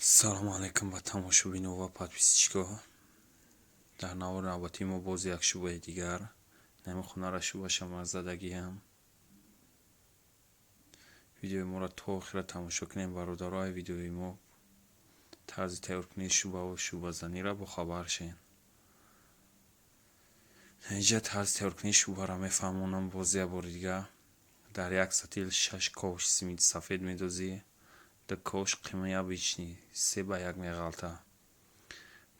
Салому алайкум ба тамошобино ва подписчикҳо. Дар навори навбатии мо боз як шӯъбаи дигар. Нами хонара шӯъбаша ман задагиам. Видеои моро то охира тамошо кунем, бародаро. Ай видеои мо тарзи тайёркунии шӯъбаву шӯъбазаниро бохабар шен. Инҷа тарзи тайёркунии шӯъбаро мефаҳмонам боз як бори дигар. Дар як сатил 6 ковш симити сафед медозӣ, 2 ковш қимаи обычный, 3 ба 1 меғалта.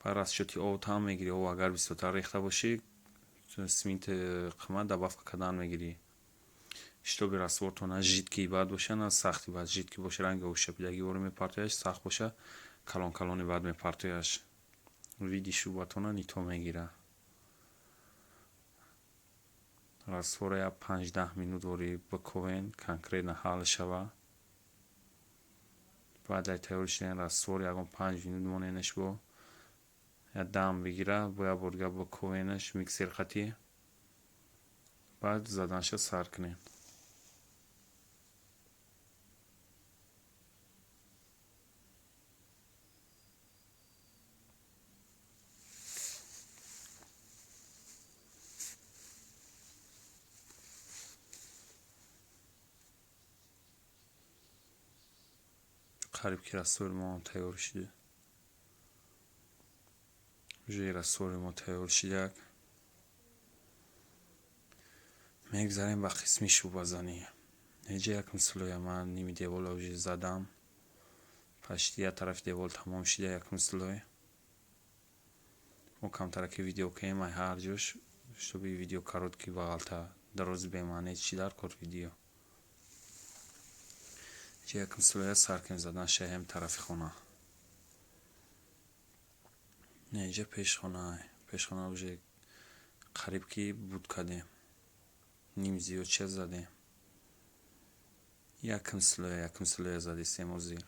Баъд расчёти об там мегирӣ. Об агар бисёртар рехта бошӣ, симити қима добавка кардан мегирӣ. Чтобы раствортон на жидкий бад боша, на сахти бад. Жидкий боша, ранги обшапидагӣ воро мепартояш, сахт боша, калон калони бад мепартояш. Види шӯъбатона не то мегира. Раствора як 5-10 минут ворӣ биковен, конкретно ҳал шава. Баъд ай тайёр шудани раствор ягон 5 минут моненаш, бо як дам бигира, бо як бор дигар биковенаш миксер қатӣ, баъд заданша сар кунем. Қариб ки раствори моам тайёр шуд. Уже раствори мо тайёр шидак. Мегзарем ба қисми шӯъбазанӣ. Инҷа якм слоя ман ними деволро уже задам. Почти як тарафи девол тамом шида якм слой. Мо камтараки видео кунем ай ҳар ҷош, чтобы видео короткий бағалта, дарози бемаъне чӣ дар кор видео. Инҷа якм слоя сар кунем задан шаҳем тарафи хона. Инҷа пешхона, пешхона уже қариб ки буд кардем. Ним зиёдча задем. Якм слоя задистем ҳозир.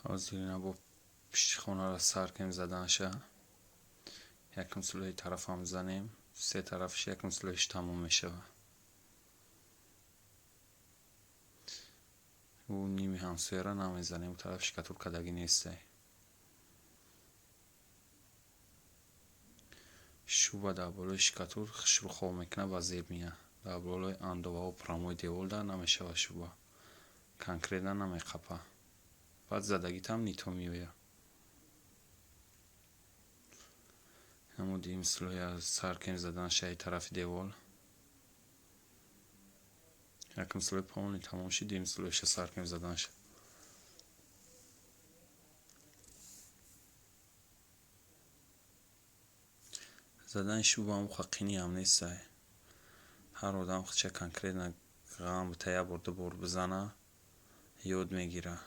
Ҳозир ина бо пишти хонаро сар кунем заданша. Якм слои тарафам занем, се тарафаш якм слоиш тамом мешавад. Ӯ ними ҳамсояро намезанем, ӯ тараф штукатуркадагӣ нестай. Шӯъба дар болои штукатур хушрӯ хоб мекунад ва зеб меяд. Дар болои андоваҳо прямой деволда намешавад шӯъба. Конкретно намеқапад. Баъд задагитам не то меояд. Ҳамо дуюм слоя сар кунем задан шаи тарафи девол. Якм слой полный тамом шуд, дуюм слоиша сар кунем заданша. Задани шӯъба ҳамон қиниам нестай. Ҳар одам худша конкретно ғам бита, як бор, ду бор бизана, ёд мегира.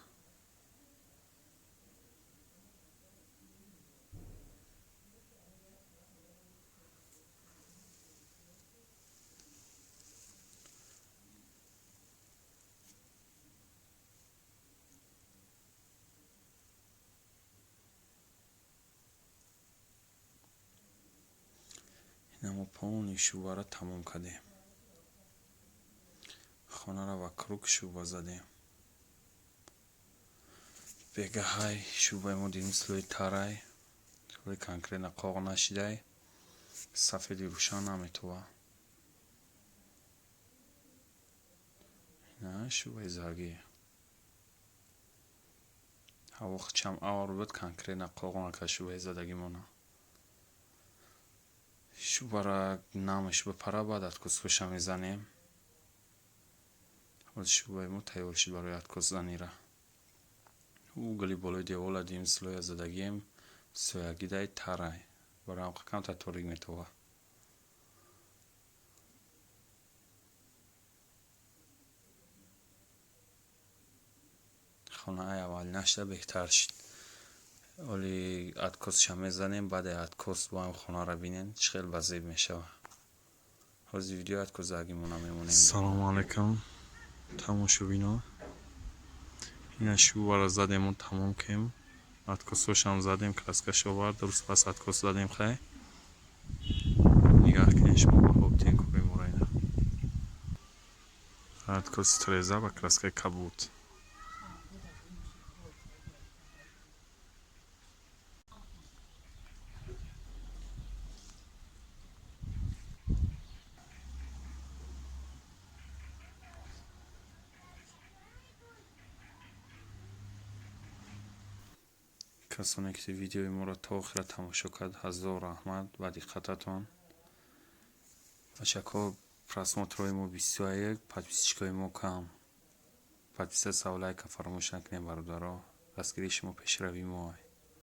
Ина мо полный шӯъбаро тамом кардем. Хонаро вокруг шӯъба задем. Бегаҳай шӯъбаи мо дуюм слои тарай, слои конкретно қоғ нашидай, сафеди рӯшан наметова. Ина шӯъбаи заргӣ. Ҳаво хичам авр буд, конкретно қоғ накард шӯъбаи задагимона. Шӯъбаро намаш бипара, баъд откосҳоша мезанем. Ҳозир шӯъбаи мо тайёр шуд барои откосзанира. Угли болои девола дуюм слоя задагием, соягидай тарай. Барои ҳам камтар торик метова. Хонаи аввалинашда беҳтар шуд. Оли откосша мезанем, баъде откос бо ҳам хонаро бинен, чӣ хел ба зеб мешавад. Ҳозир видеои откосзагимона мемонем. Салому алайкум, тамошобино. Ина шӯбаро задему тамом кем. Откосҳошам задем, краскаш овард, рӯз пас откос задем. Хай, нигаҳ кунед, шумо баҳо битен кори моро. Ина откоси треза ба краскаи кабуд. Касоне ки видеои моро то охира тамошо кард, ҳазор раҳмат ба диққататон. Бачако, просмотрҳои мо 21, подписчикои мо кам. Подписаться, лайка фаромӯш накунед, бародаро. Дастгирии шумо пешравии моа.